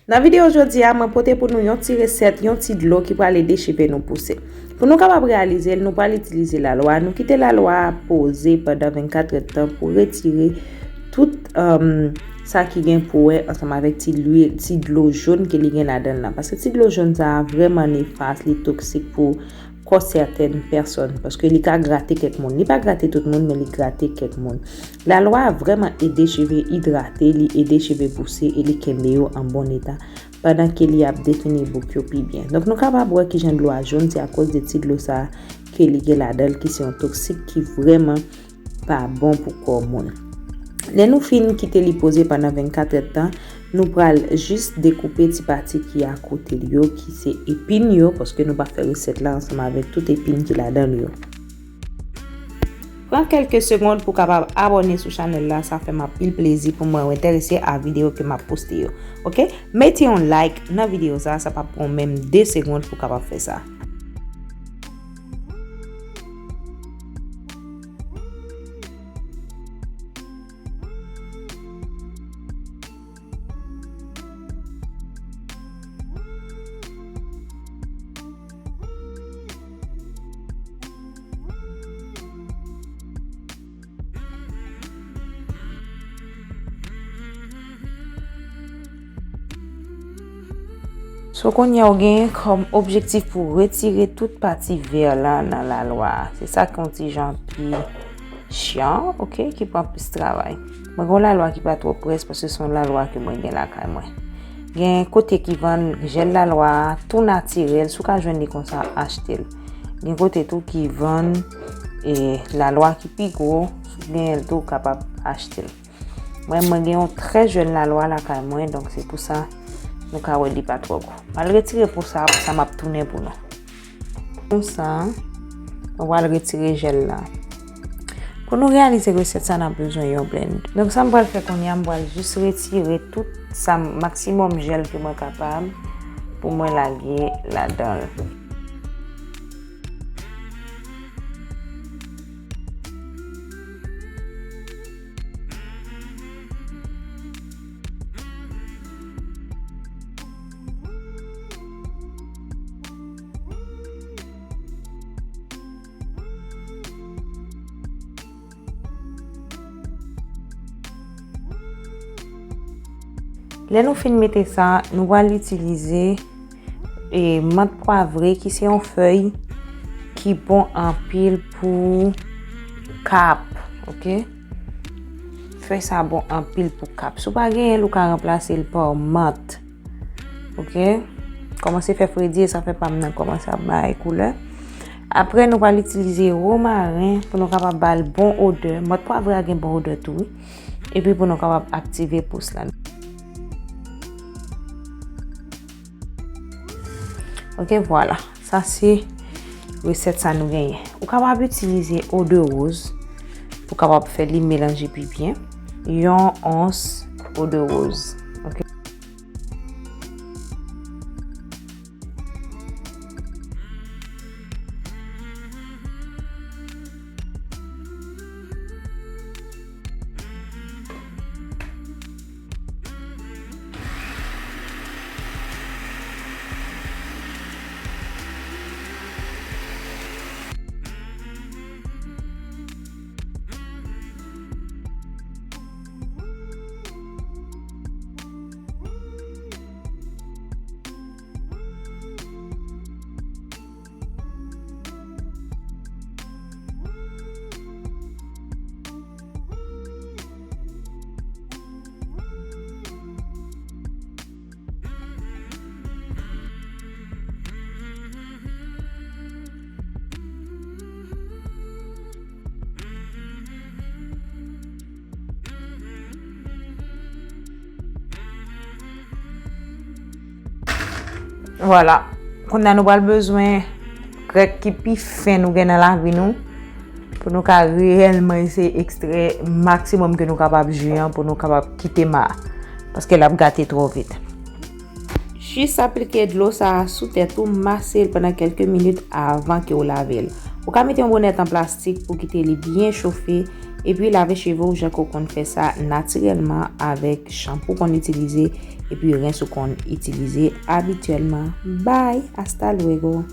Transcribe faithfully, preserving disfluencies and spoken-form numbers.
Nan videyo jodi a, mwen pote pou nou yon ti resèt, yon ti dlo ki pral ede cheve nou pouse. Pou nou kapab reyalize l, nou pral itilize lalwa. Nou kite lalwa a poze pandan vennkat èdtan pou retire tout, um, sa ki gen pou wè ansanm avèk ti lwil, ti dlo jòn ke li gen ladan l lan. Paske ti dlo jòn sa a vrèman nefas, li toksik pou kò sètèn pèsòn, paske li ka grate kèk moun. Li pa grate tout moun, men li grate kèk moun. Lalwa a vrèman ede cheve idrate, li ede cheve pouse e li kenbe yo an bon eta pandan ke li ap defini bouk yo pi byen. Donk, nou kapab wè kijan dlo a jòn, se akoz de ti dlo sa a ke li gen ladan l, ki se yon toksik ki vrèman pa bon pou kò moun. Lè nou fin kite li poze pandan vennkat èdtan, nou pral jis dekoupe ti pati ki akote l yo, ki se epin yo, paske nou pa fè resèt la ansanm avèk tout epin ki ladan l yo. Pran kèlke segonn pou kapab abòne sou chanèl la, sa fè m anpil plezi pou mwen ou enterese a videyo ke m ap poste yo. Oke? Mete yon like nan videyo sa, sa p ap pran menm de segonn pou kapab fè sa. So, kounye a, w genyen kòm objektif pou retire tout pati vè la nan lalwa a. Se sa ki yon ti jan pi cyan, oke, ki pran plis travay. Mwen gen yon lalwa ki pa twò près paske se yon lalwa ke mwen gen lakay mwen. Gen kote ki vann jèl lalwa a, tou natirèl, si w ka jwenn li konsa, achte l. Gen kote tou ki vann, e, lalwa ki pi gwo, si w genyen l tou, w kapab achte l. Mwen, mwen gen yon trè jèn lalwa lakay mwen, donk se pou sa nou ka wè li pa twò gwo. M al retire po sa, pou sa m ap tounen pou nou. Konsa, nou pral retire jèl la. Pou nou reyalize resèt sa, n ap bezwen yon blend. Donk, sa m pral fè kounye a, m pral jis retire tout sa, maksimòm jèl ke mwen kapab pou mwen lage ladan l. Lè nou fin mete sa, nou pral itilize, e, mant pwavre, ki se yon fèy ki bon anpil pou kap, oke? Fèy sa bon anpil pou kap. Si w pa genyen l, ou ka ranplase l pa mant. Oke? Kòmanse fè fredi e sa fè pa m nan kòmanse ap bay koulè. Apre, nou pral itilize womaren pou nou kapab ba l bon odè. Mant pwavre a gen bon odè tou, wi. Epi pou nou kapab aktive pous la. Oke, vwala. Sa se resèt sa nou genyen. Ou kapab itilize eau de rose pou kapab fè li melanje pi byen. Yon ons eau de rose. Oke. Vwala. Kounye a nou pral bezwen grèk ki pi fen nou gen nan lavi nou pou nou ka reyèlman eseye ekstrè maksimòm ke nou kapab ji an pou nou kapab kite ma a, paske l ap gate twò vit. Jis aplike dlo sa a sou tèt ou, mase l pandan kèlke minit avan ke w lave l. Ou ka mete yon bonèt an plastik pou kite li byen chofe, epi lave cheve w jan ke w konn fè sa natirèlman avèk chanpou w konn itilize, epi rens ou konn itilize abityèlman. Bye, hasta luego.